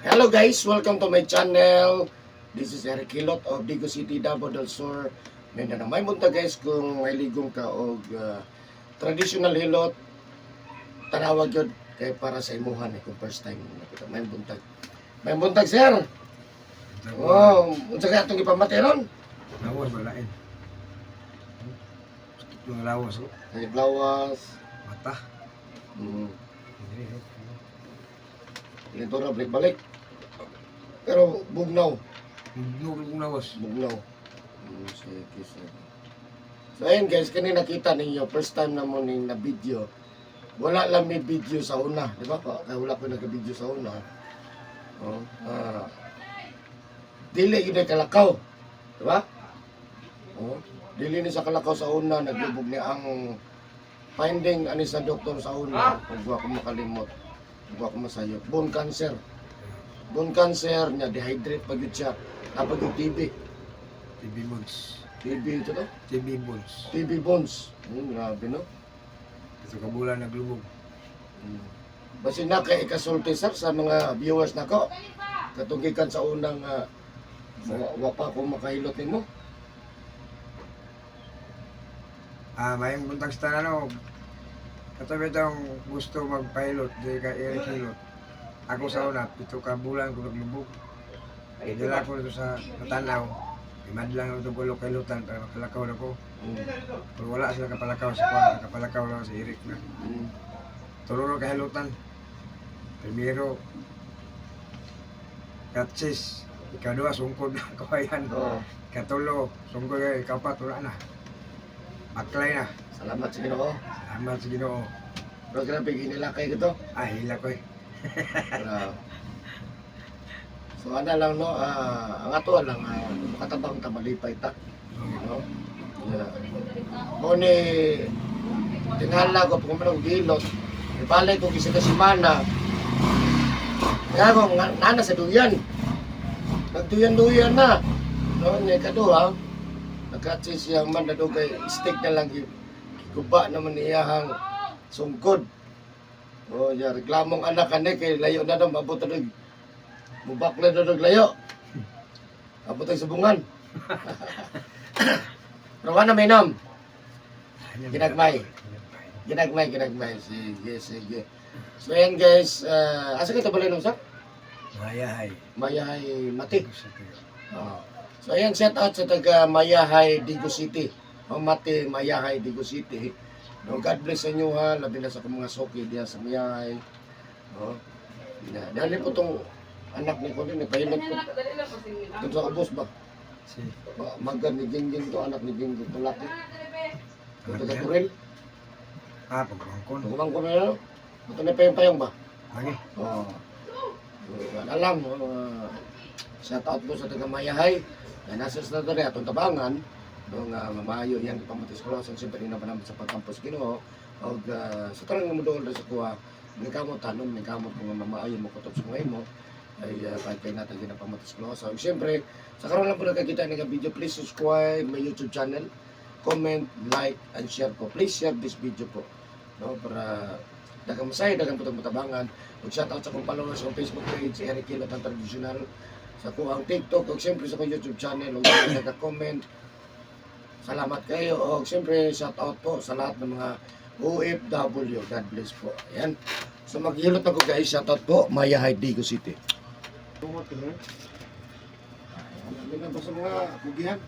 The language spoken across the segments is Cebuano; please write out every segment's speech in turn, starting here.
Hello guys, welcome to my channel. This is Eric Hilot of Digos City, Davao del Sur, Mindanao. May munta guys, kung may ligong ka og traditional hilot, tanawag yun kay para sa imuhan eh, kung first time nakita. May buntag. May buntag, sir. Oh, unsa kaya atong gipamati ron? Lawas ba lain? Sakit ng lawas oh. Ay, lawas. Mata. Ito ra balik-balik. Pero bugnaw. Bugnog ng lawas. Bugnaw. Sige, sige. So ayun guys, kanina nakita ninyo, first time na mo ning na video. Wala lang may video sa una, di ba? Kaya wala ko nag-video sa una. Oh, dili yun ay kalakaw. Di ba? Oh, dili ni sa kalakaw sa una, naglubog niya ang finding ani sa doktor sa una, kung wa ko makalimot, kung wa ko masayop. Bone cancer. Bone cancer niya, dehydrate pag yun siya. Napag yung TB. TB bones. TB ito to? TB bones. TB bones. Grabe no? Ito ka bulan naglubog. Basin na kay ikasulti, sir, sa mga viewers nako. Katugikan sa unang wa pa ko makahilot nimo. Ah, mayong buntag sa tanan oh. Katabi itong gusto magpilot, di ka Eric Hilot. Ako sa una, 7 ka bulan ko naglubog. Dala ko dito sa Matanaw. Imadlang ako itong kulok kailutan para makalakaw na ko. Pero wala sila kapalakaw sa kuha, kapalakaw lang si Eric na. Tuluro kahilutan. Primero, katsis. Ikaduha, sungkod na kawayan. Oo. Ikatulo, sungkod na. Ikapat, wala na. Baklay na. Salamat sa Ginoo. Salamat sa Ginoo. Pero grabe ginilakay ko to. Ah, hila ko eh. Grabe. So ana lang no, ang ato lang makatabang ta, malipay ta. No? Yeah. Mo ni tingala ko pag manong gilot. Ibalik ko isa ka semana. Kaya ko nga nana sa duyan. Nagduyan-duyan na. No, ni kaduha. Nagkatsi siyang man na kay stick na lang guba naman iyahang sungkod. Oh, ya reklamong anak kani kay layo na daw mabot na dog. Mubakla na dog layo. Abot ay sabungan. Pero wala may nam. Ginagmay. Ginagmay, ginagmay. Sige, sige. So ayan guys, asa ka ito balay sir? Mayahay. Mayahay Mati. Oo. So ayan, shout out sa taga Mayahay, Digos City. O Mati, Mayahay, Digos City. No, God bless sa inyo ha, labi na sa akong mga soki diya sa Mayahay. No. Na, dali po tong anak ni Colin, nagpahilot po. Doon sa ubos ba? Si. Magad ni Gingging to, anak ni Gingging to laki. Ito taga Turil. Ah, pagkangkon. Tumang ko na. Ito na payong-payong ba? Lagi. Oo. Alam, shout out po sa taga Mayahay. Na nasa sa dere atong tabangan no nga mamayo yang pamatis ko sa siyempre na naman sa pagkampos Ginoo og sa tanang mo dool sa kuha ningkamot tanom ningkamot kung mamaayo mo kutob sa mga imo ay kahit kay natin ginapamatis ko sa. Ug siyempre sa karon lang po nakakita ni nga video, please subscribe my YouTube channel, comment, like and share po. Please share this video po no para daghang masaya, daghang putang matabangan. Ug shout out sa akong followers sa akong Facebook page, Eric Hilot ang Traditional, sa akong TikTok, ug siyempre sa akong YouTube channel, ug sa mga nagka-comment. Salamat kayo. Ug siyempre shout out po sa lahat ng mga OFW. God bless po. Ayan. So maghilot ako guys, shout out po Mayahay, Digos City. Ayan, ano ba sa mga kugihan?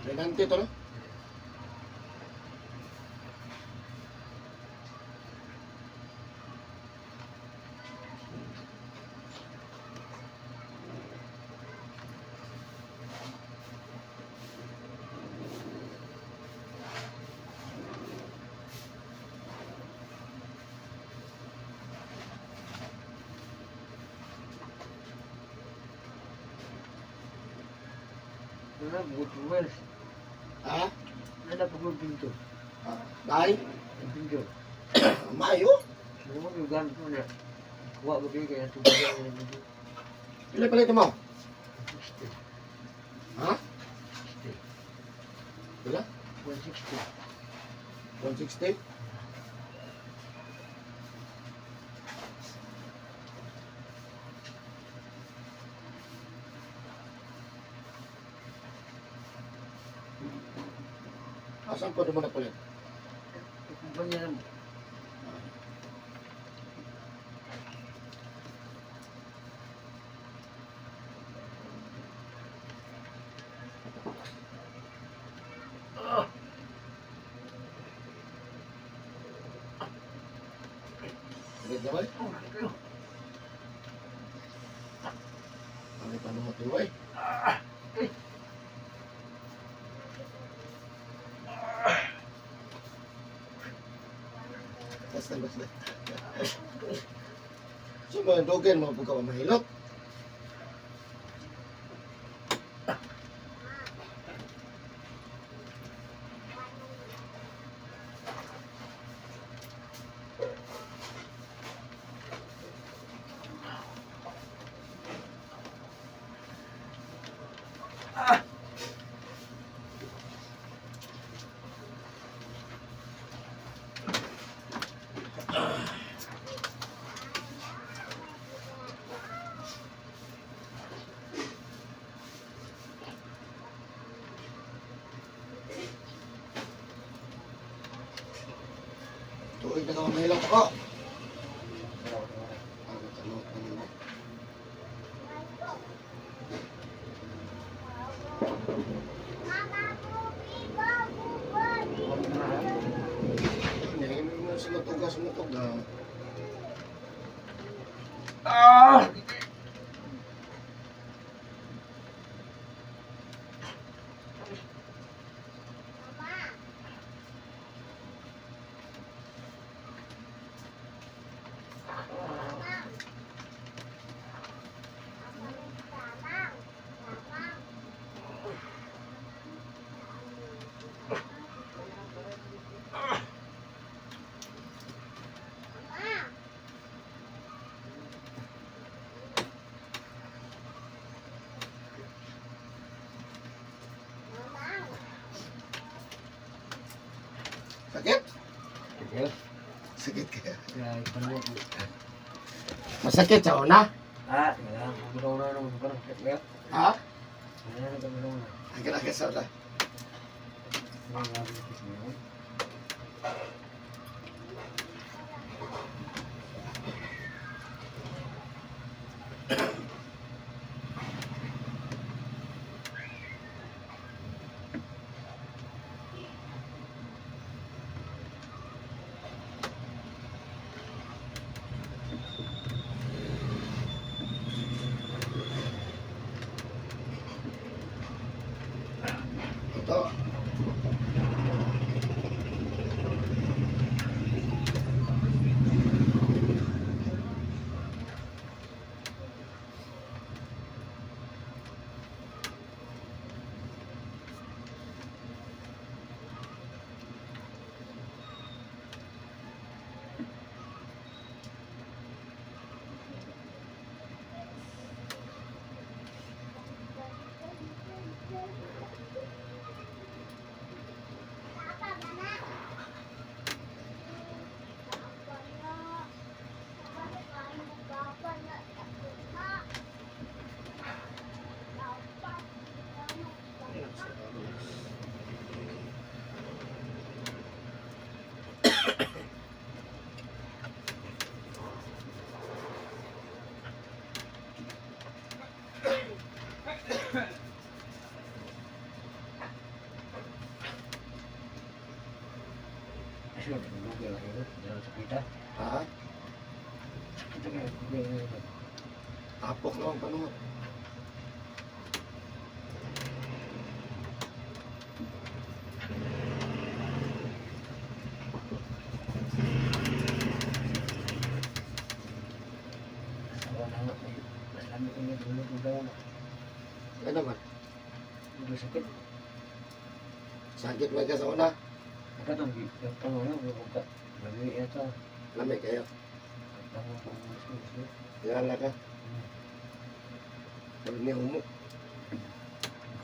Renante to, no? Wala, bukod po Wells. Ha? Wala po kong pinto. Ah, Bahay? Ang pinto. Maayo? Ano yung gamit mo na? Kuha ko bigay kaya tubig ang pinto. Pila pala ito mo? 60. Ha? 60. Pila? 160. 160? Asan po mo na palit? Kumpanya lang. Palit na ba? Oh, kayo. Ano pa naman ito eh? Basta, basta. So, mga dugin, mga pagka mahilot. Tuig na ka mahilot ako. Ang tanong ko nimo. Hindi mo sumutuga, sumutuga. Ah! Sakit? Sige. Sakit kaya. Kaya ipanuwa ko. Masakit sa una? Ah, wala. Gulaw na naman. Parang kaya. Ha? Wala na gulaw na. Ang galaga sa una. Wala na gulaw na. Ito. Kasi dugay lang yun. Dahil sa kita. Ha? Kita kaya dugay lang yun. Tapok lang ang panuot. Ako na nga. Mas lami ko nga dulog ko daw na. Ano man? Dugay sakit. Sakit man ka sa una. Katong pangulo, buka. Lami ito. Lami kayo. Ang pangulo. Tingala ka. Sabi niya humo.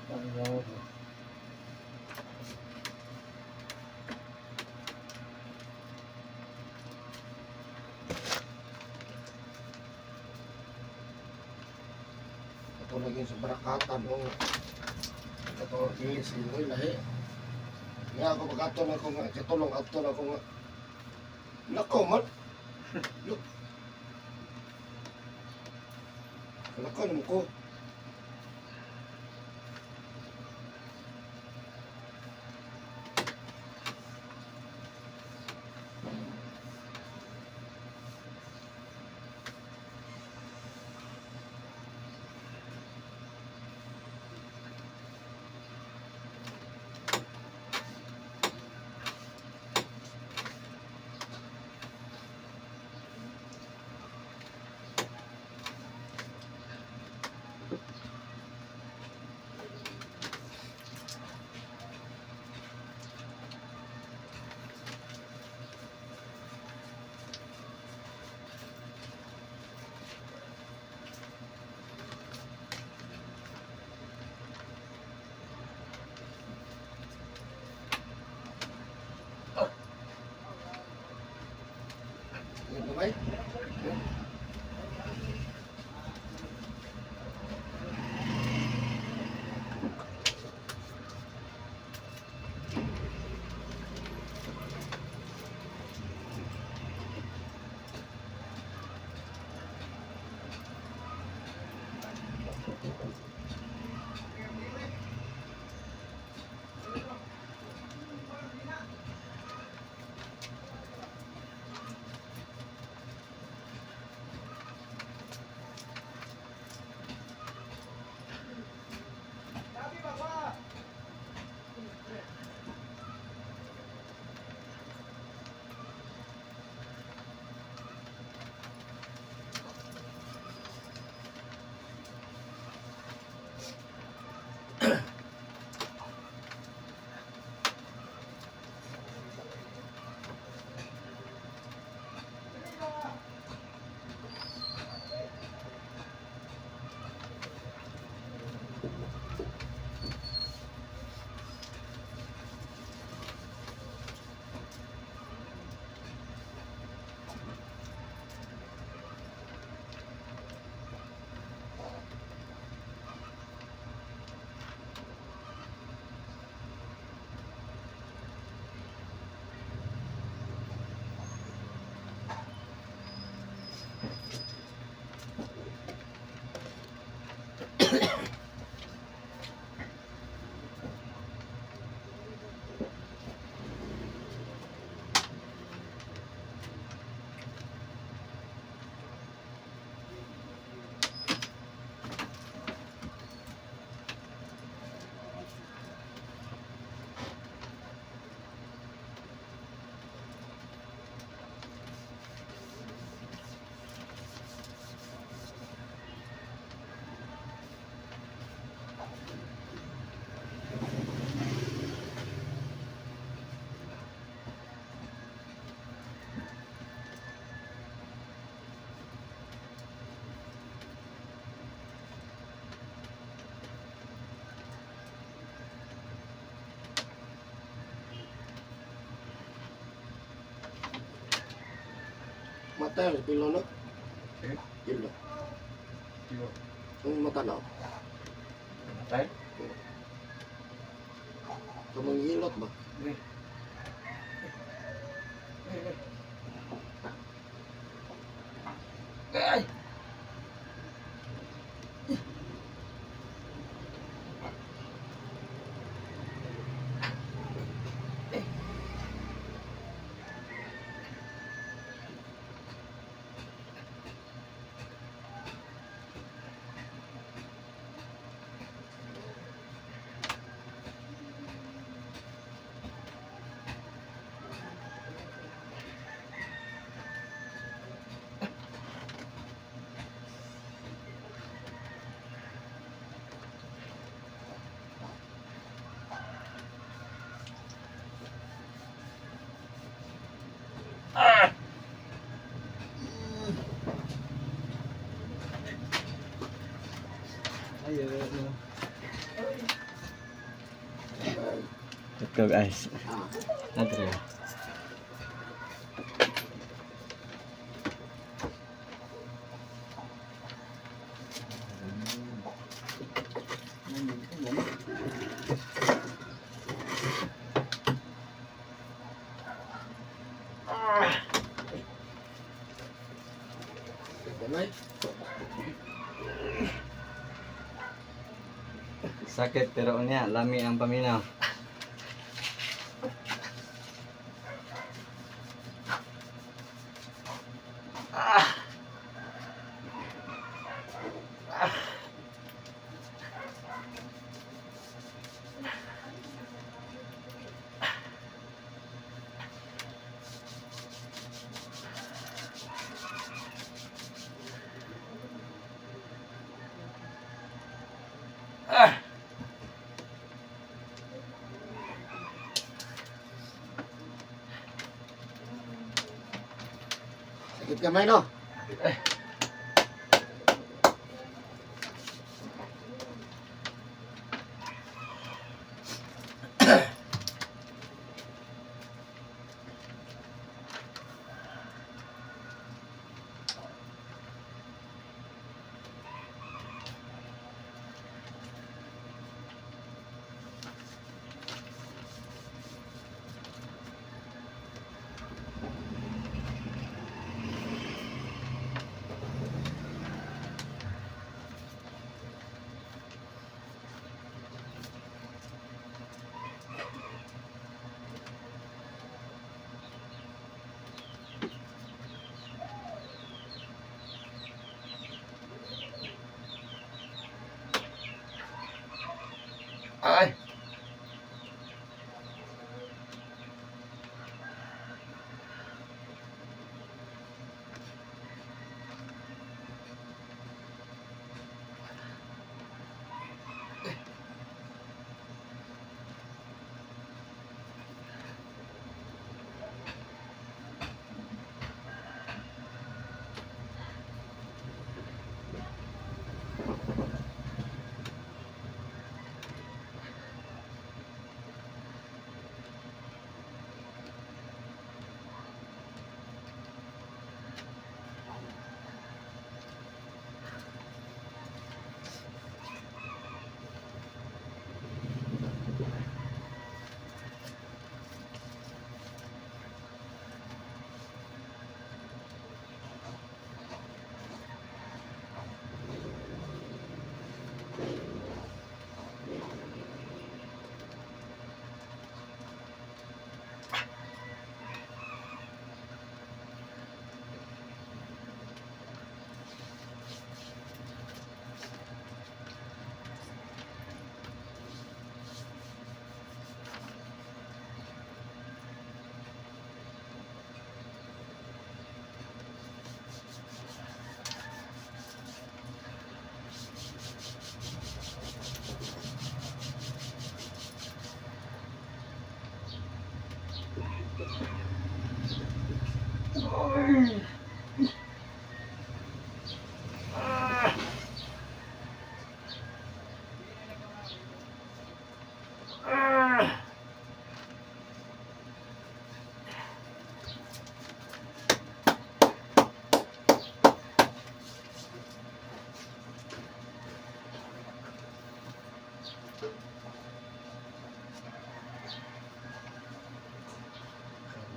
Pangulo. Ito lagi sa barakatan. Oh. Ito is uy lahi. Nga ako pagkato na ako nga katulong ato na ako nga. Nako man. Look. Nako naman ko. Yung kamay. Mata yung pilo no? Eh? Pilo. Pilo. Yung mata no? Matay? Kamang hilot ba? Eh. Eh. Ay! Let's go, guys. Ah. Adre. Gamay. Sakit pero unya, lami ang paminaw. Sakit kamay, no? Ay!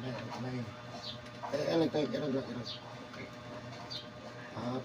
Gamay, gamay. Eh, eh, tayo, irag lang, irag. Ah.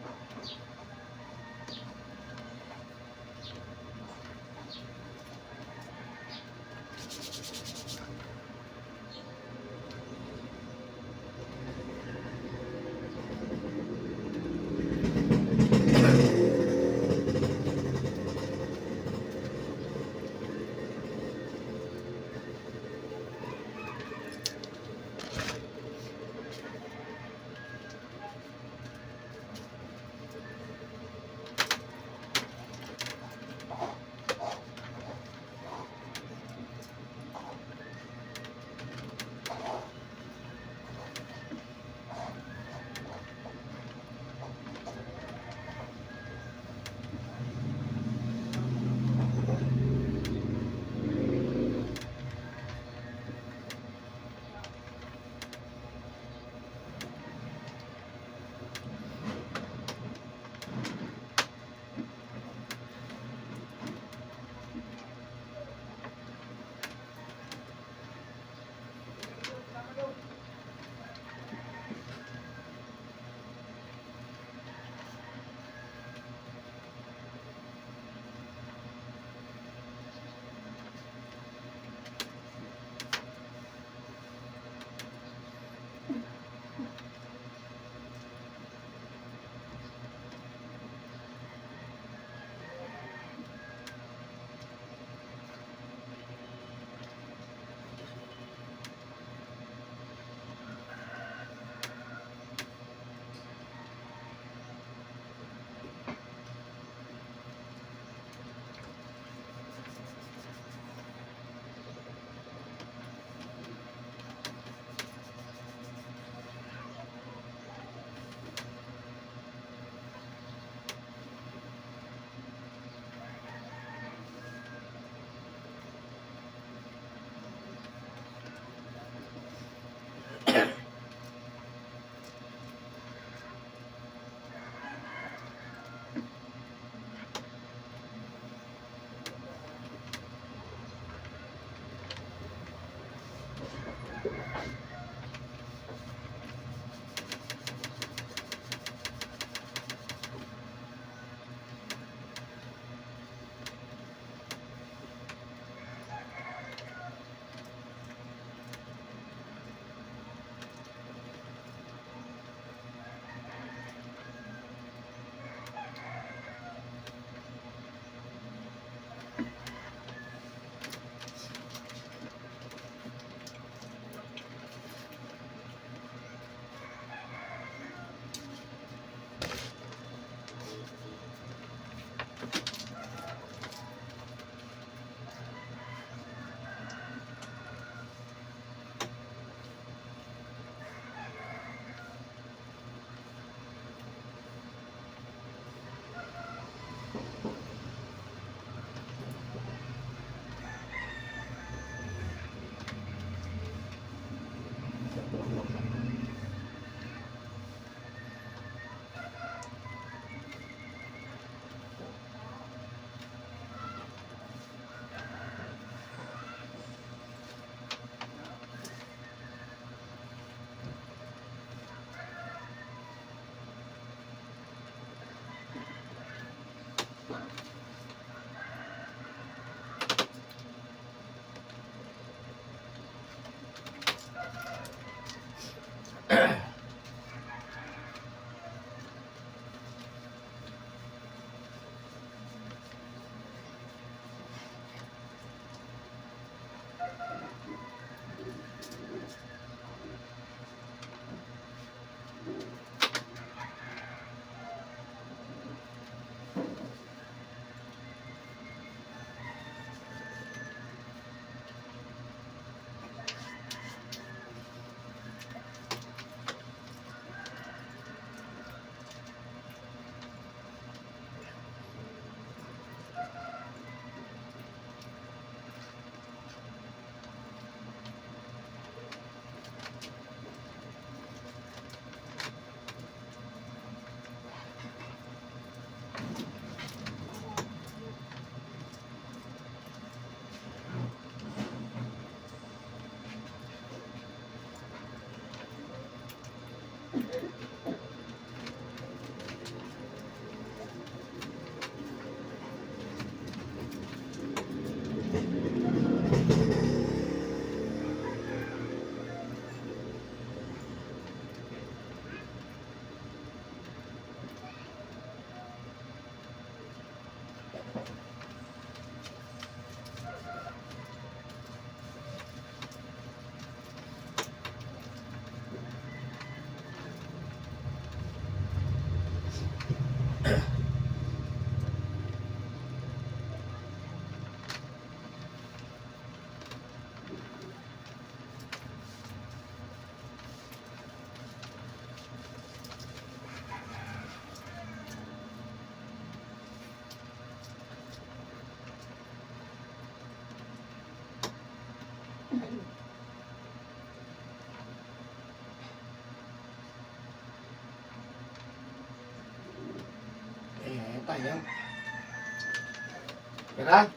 Eh, tayo. Pera?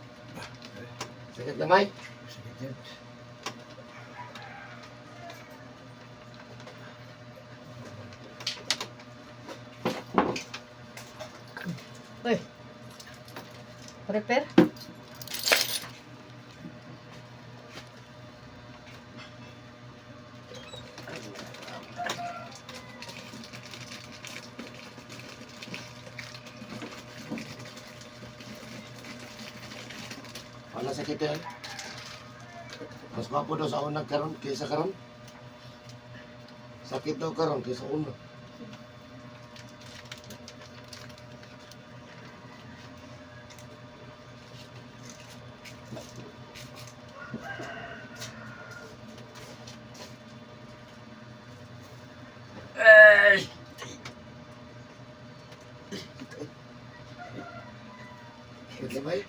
Sakit gamay? Sakit yun. Uy. Prepare? Wala sakit yan. Mas gwapo daw sa una karon kaysa karon. Sakit daw karon kaysa una. Sakit gamay?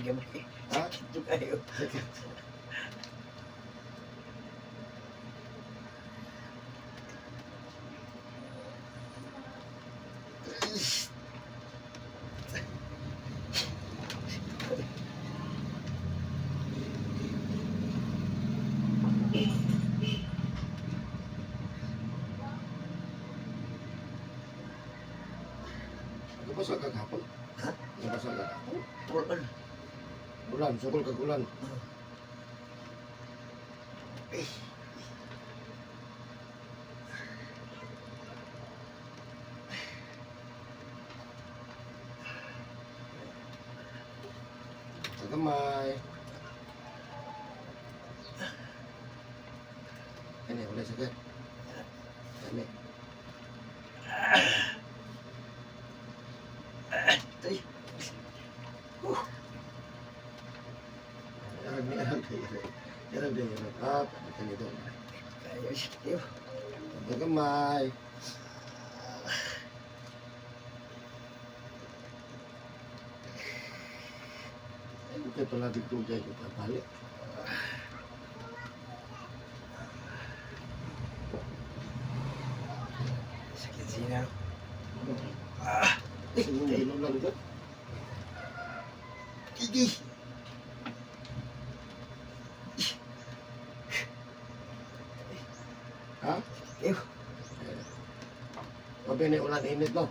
Gamay. Ha? Ito kayo. Sakit. Nagabasa ka kahapon? Ha? Nagabasa ka kahapon? Ulan. Ulan, sukol kag ulan. Eh. Sa gamay. Ini, wala sakit. Ini. Tay. Arag ni arag di arag. Arag di arag. Ah, kani do. Kayo siya. Sa gamay. Ay, okay pala dito kay ko pabalik. Sakit sina. Sige, inom lang dito. Gigi. Ha? Kayo. Mabi na ulan init no.